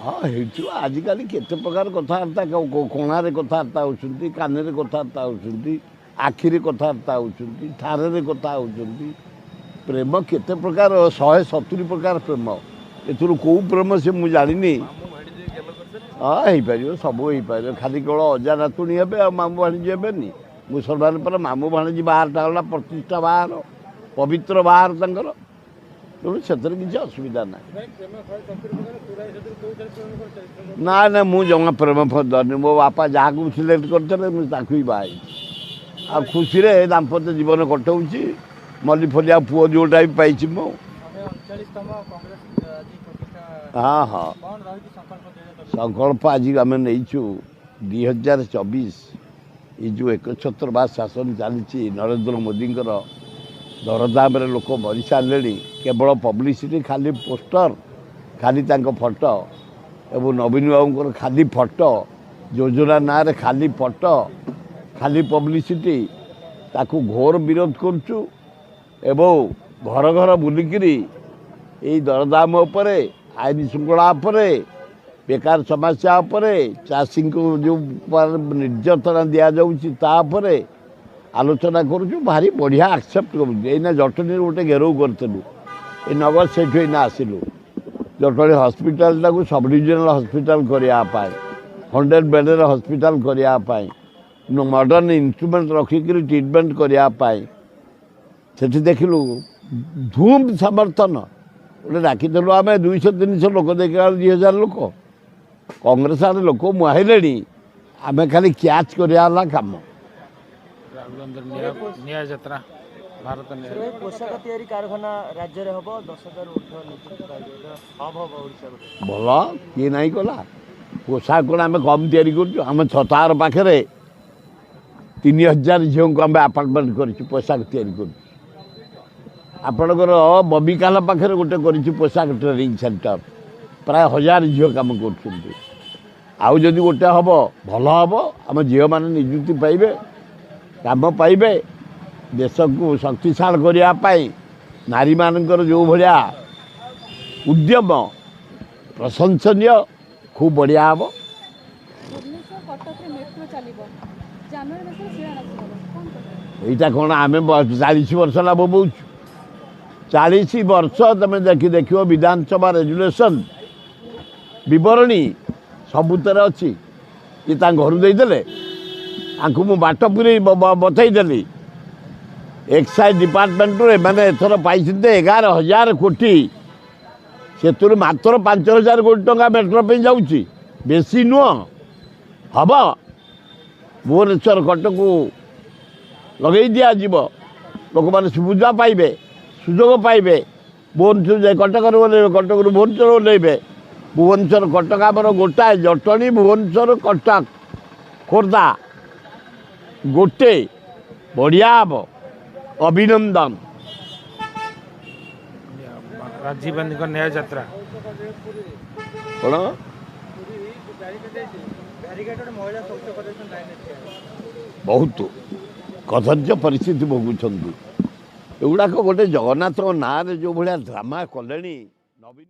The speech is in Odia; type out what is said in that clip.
ହଁ, ହେଇଥିବ। ଆଜିକାଲି କେତେ ପ୍ରକାର କଥାବାର୍ତ୍ତା, କଣାରେ କଥାବାର୍ତ୍ତା ହେଉଛନ୍ତି, କାନରେ କଥାବାର୍ତ୍ତା ହେଉଛନ୍ତି, ଆଖିରେ କଥାବାର୍ତ୍ତା ହେଉଛନ୍ତି, ଠାରରେ କଥା ହେଉଛନ୍ତି। ପ୍ରେମ କେତେ ପ୍ରକାର, 170 ପ୍ରକାର ପ୍ରେମ। ଏଥିରୁ କେଉଁ ପ୍ରେମ ସେ ମୁଁ ଜାଣିନି। ହଁ, ହେଇପାରିବ, ସବୁ ହେଇପାରିବ। ଖାଲି କେବଳ ଅଜା ନାତୁଣୀ ହେବେ ଆଉ ମାମୁଁ ଭାଣିଜୀ ହେବେନି? ମୁସଲମାନ ପରେ ମାମୁଁ ଭାଣିଜୀ ବାହାରଟା ହେଲା ପ୍ରତିଷ୍ଠା ବାହାର, ପବିତ୍ର ବାହାର ତାଙ୍କର। ତେଣୁ ସେଥିରେ କିଛି ଅସୁବିଧା ନାହିଁ। ନା ନା, ମୁଁ ଜମା ପ୍ରେମ ଧରିନି। ମୋ ବାପା ଯାହାକୁ ସିଲେକ୍ଟ କରିଥିଲେ, ମୁଁ ତାକୁ ହିଁ ବାହା ହେଇଛି ଆଉ ଖୁସିରେ ଦାମ୍ପତ୍ୟ ଜୀବନ କଟାଉଛି। ମଲ୍ଲି ଫଲିଆ ପୁଅ ଯେଉଁଟା ବି ପାଇଛି ମୁଁ। ହଁ ହଁ, ସଂକଳ୍ପ ଆଜି ଆମେ ନେଇଛୁ। 2024 ଏଇ ଯେଉଁ ଏକଛତ୍ରବାଦ ଶାସନ ଚାଲିଛି ନରେନ୍ଦ୍ର ମୋଦିଙ୍କର, ଦରଦାମରେ ଲୋକ ମରିସାରିଲେଣି, କେବଳ ପବ୍ଲିସିଟି, ଖାଲି ପୋଷ୍ଟର, ଖାଲି ତାଙ୍କ ଫଟୋ ଏବଂ ନବୀନ ବାବୁଙ୍କର ଖାଲି ଫଟୋ, ଯୋଜନା ନାଁରେ ଖାଲି ଫଟୋ, ଖାଲି ପବ୍ଲିସିଟି, ତାକୁ ଘୋର ବିରୋଧ କରୁଛୁ। ଏବଂ ଘର ଘର ବୁଲିକିରି ଏଇ ଦରଦାମ ଉପରେ, ଆଇନ ଶୃଙ୍ଖଳା ଉପରେ, ବେକାର ସମସ୍ୟା ଉପରେ, ଚାଷୀଙ୍କୁ ଯେଉଁ ନିର୍ଯାତନା ଦିଆଯାଉଛି ତା ଉପରେ ଆଲୋଚନା କରୁଛୁ। ଭାରି ବଢ଼ିଆ ଆକ୍ସେପ୍ଟ କରୁଛୁ। ଏଇନା ଜଟଣୀରେ ଗୋଟେ ଘେରାଉ କରିଥିଲୁ, ଏ ନଗର ସେଇଠୁ ଏଇନା ଆସିଲୁ। ଜଟଣୀ ହସ୍ପିଟାଲଟାକୁ ସବ୍ ଡିଭିଜନାଲ ହସ୍ପିଟାଲ କରିବା ପାଇଁ, 100 ବେଡ଼ର ହସ୍ପିଟାଲ କରିବା ପାଇଁ, ମଡ଼ର୍ଣ୍ଣ ଇନଷ୍ଟ୍ରୁମେଣ୍ଟ ରଖିକିରି ଟ୍ରିଟମେଣ୍ଟ କରିବା ପାଇଁ, ସେଠି ଦେଖିଲୁ ଧୁମ୍ ସମର୍ଥନ। ଗୋଟେ ଡାକିଥିଲୁ ଆମେ 200 300 ଲୋକ, ଦେଖିଲା ବେଳକୁ 2000 ଲୋକ। କଂଗ୍ରେସ ଆଡ଼େ ଲୋକ ମୁହାଇଲେଣି, ଆମେ ଖାଲି କ୍ୟାଚ୍ କରିବା ହେଲା କାମ। ନ୍ୟାୟ ଯାତ୍ରା ଭାରତ। ପୋଷାକ ତିଆରି କାରଖାନା ରାଜ୍ୟରେ ହବ, 10,000 ଉର୍ଦ୍ଧ୍ୱ ନିଯୁକ୍ତି ପାଇବେ, ହବ ହବ ଓଡ଼ିଶା। ଭଲ, କିଏ ନାହିଁ କଲା? ପୋଷାକ କ'ଣ ଆମେ କମ୍ ତିଆରି କରୁଛୁ? ଆମ ଛତାର ପାଖରେ 3000 ଝିଅଙ୍କୁ ଆମେ ଆପାର୍ଟମେଣ୍ଟ କରିଛୁ, ପୋଷାକ ତିଆରି କରୁଛୁ। ଆପଣଙ୍କର ବବିକାଲା ପାଖରେ ଗୋଟେ କରିଛୁ ପୋଷାକ ଟ୍ରେନିଂ ସେଣ୍ଟର, ପ୍ରାୟ 1000 ଝିଅ କାମ କରୁଛନ୍ତି। ଆଉ ଯଦି ଗୋଟେ ହେବ ଭଲ ହେବ, ଆମ ଝିଅମାନେ ନିଯୁକ୍ତି ପାଇବେ, କାମ ପାଇବେ। ଦେଶକୁ ଶକ୍ତିଶାଳ କରିବା ପାଇଁ ନାରୀମାନଙ୍କର ଯେଉଁ ଭଳିଆ ଉଦ୍ୟମ ପ୍ରଶଂସନୀୟ, ଖୁବ୍ ବଢ଼ିଆ ହେବ। ଭୁବନେଶ୍ୱର କଟକରେ ମେଟ୍ରୋ ଚାଲିବ, ଜାନୁଆରୀ ମାସରେ ଶିଳାନ୍ୟାସ ହେବ, କ'ଣ କହିବେ? ଏଇଟା କ'ଣ ଆମେ 40 ବର୍ଷ ହେଲା ବୋବଉଛୁ? 40 ବର୍ଷ। ତମେ ଦେଖି ଦେଖିବ ବିଧାନସଭା ରେଜୁଲେସନ୍ ବିବରଣୀ ସବୁଥିରେ ଅଛି। ଇଏ ତାଙ୍କ ଘରୁ ଦେଇଦେଲେ ତାଙ୍କୁ, ମୁଁ ବାଟ ପୁରେଇ ବତେଇଦେଲି। ଏକ୍ସାଇଜ୍ ଡିପାର୍ଟମେଣ୍ଟରୁ ଏମାନେ ଏଥର ପାଇଛନ୍ତି 11,000 କୋଟି, ସେଥିରୁ ମାତ୍ର 5,000 କୋଟି ଟଙ୍କା ମେଟ୍ରୋ ପାଇଁ ଯାଉଛି, ବେଶୀ ନୁହଁ। ହବ, ଭୁବନେଶ୍ୱର କଟକକୁ ଲଗେଇ ଦିଆଯିବ, ଲୋକମାନେ ସୁବିଧା ପାଇବେ, ସୁଯୋଗ ପାଇବେ। ଭୁବନେଶ୍ୱର ଯାଇ କଟକରୁ ଓହ୍ଲେଇବେ, କଟକରୁ ଭୁବନେଶ୍ୱର ଓହ୍ଲେଇବେ। ଭୁବନେଶ୍ୱର କଟକ ଆମର ଗୋଟାଏ, ଜଟଣୀ ଭୁବନେଶ୍ୱର କଟକ ଖୋର୍ଦ୍ଧା ଗୋଟେ, ବଢ଼ିଆ ହେବ। ଅଭିନନ୍ଦନ। ରାଜୀବ ଗାନ୍ଧୀଙ୍କ ନ୍ୟାୟ ଯାତ୍ରା। କ'ଣ ବହୁତ କଦର୍ଯ୍ୟ ପରିସ୍ଥିତି ଭୋଗୁଛନ୍ତି ଏଗୁଡ଼ାକ। ଗୋଟେ ଜଗନ୍ନାଥଙ୍କ ନାଁରେ ଯେଉଁ ଭଳିଆ ଡ୍ରାମା କଲେଣି ନବୀନ।